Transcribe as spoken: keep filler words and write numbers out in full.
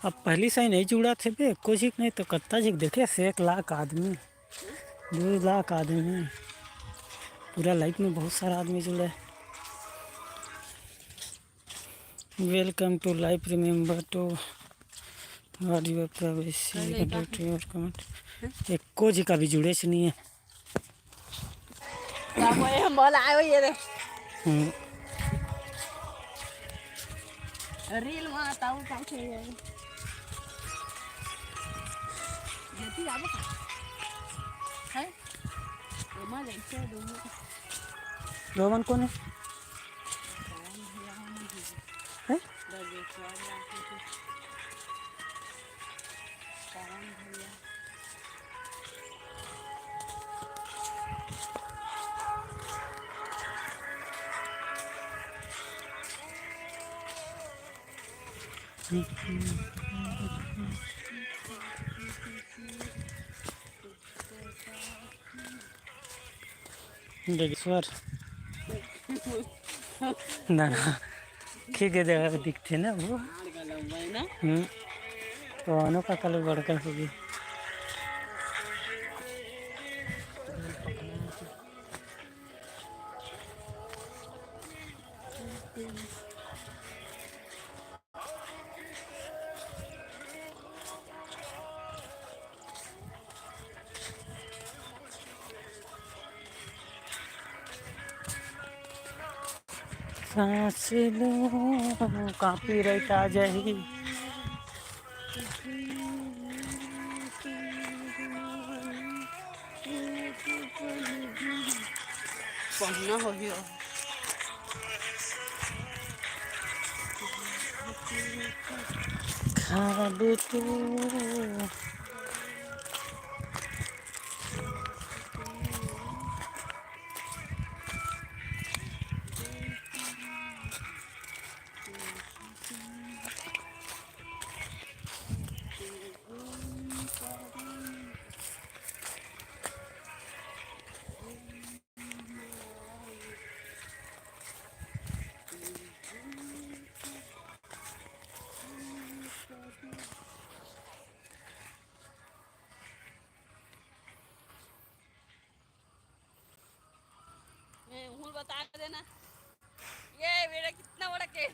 अब पहली सही नहीं जुड़त हे बे, एको झिक नहीं तो कत्ता झिक देखे से एक लाख आदमी, दो लाख आदमी, पूरा live में बहुत सारा आदमी जुड़े। Welcome to live, remember to guard your privacy, do your comment। एको झिक अभी जुड़े से नहीं है। बाबू, ये हम बोला आयो ये रे। हम्म। Reel में आता हूँ, क्या खेल रहे हैं? ज्योति बाबू का? है? ये माँ लेके दो। रोमन कौन है? हैं? डगेश्वर। ना, ना। खींच के जगह पे दिखते ना वो। हम्म। तो अनु का कल बड़का होगी। सांस लो, copyright आ जाही। पढ़ना होही। खाबे तो। मैं हूँ बता देना, ये मेरा कितना बड़ा केक।